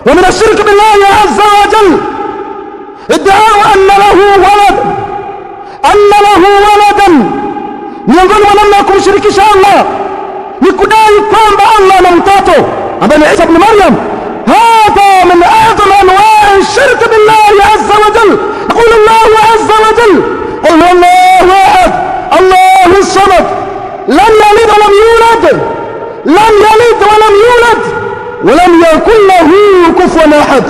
ومن الشرك بالله عز وجل ادعاء أن له ولد، أن له ولدا. Miongoni mwa namna ya kumshirikisha Allah ni kudai kwamba Allah ana mtoto ambaye ni Isa ibn Maryam. هذا من أعظم أنواع الشرك بالله عز وجل. يقول الله عز وجل: قل هو الله أحد الله الصمد لم يلد ولم يولد، لم يلد ولم يولد ولم يكن له كفوا أحد.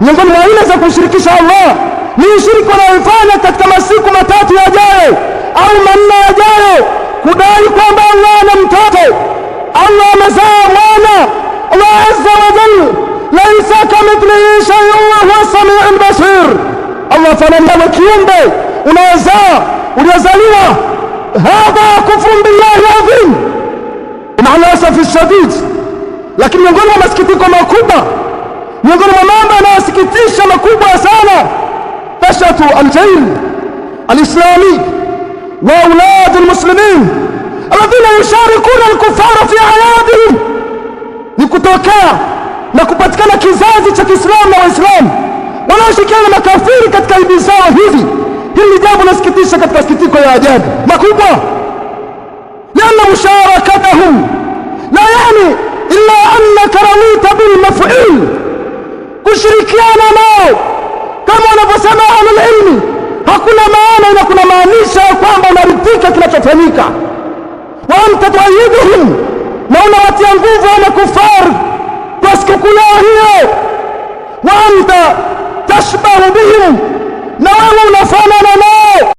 Miongoni mwa aina za kumshirikisha Allah ni ushiriki wanaoifanya katika masiku 3 yajayo au 4 yajayo, kudai kwamba Allah ana mtoto, Allah amezaa mwana. Allah azza wa jalla ليس كمثله شيء وهو السميع البصير. Allah fanani na kiumbe unayozaa, uliozaliwa. هذا كفر بالله عظيم مع الأسف الشديد. Lakini miongoni mwa masikitiko makubwa, miongoni mwa mambo yanayosikitisha makubwa sana, نشأة الجيل الإسلامي وأولاد المسلمين الذين يشاركون الكفار في أعيادهم, ni kutokea na kupatikana kizazi cha Kiislamu na Waislamu wanaoshirikiana na makafiri katika idi zao hizi. Hili ni jambo linasikitisha katika masikitiko ya ajabu makubwa. لأن مشاركتهم لا يعني إلا أنك رضيت بالمفعول. Kushirikiana nao kama wanavyosema ahlul ilmi hakuna maana, ila kuna maanisha kwamba unaridhika kinachofanyika. وأنت تؤيدهم, na unawatia nguvu wa makufar kwa sikukuu yao hiyo. وأنت تشبه بهم, na wewe unafanana nao.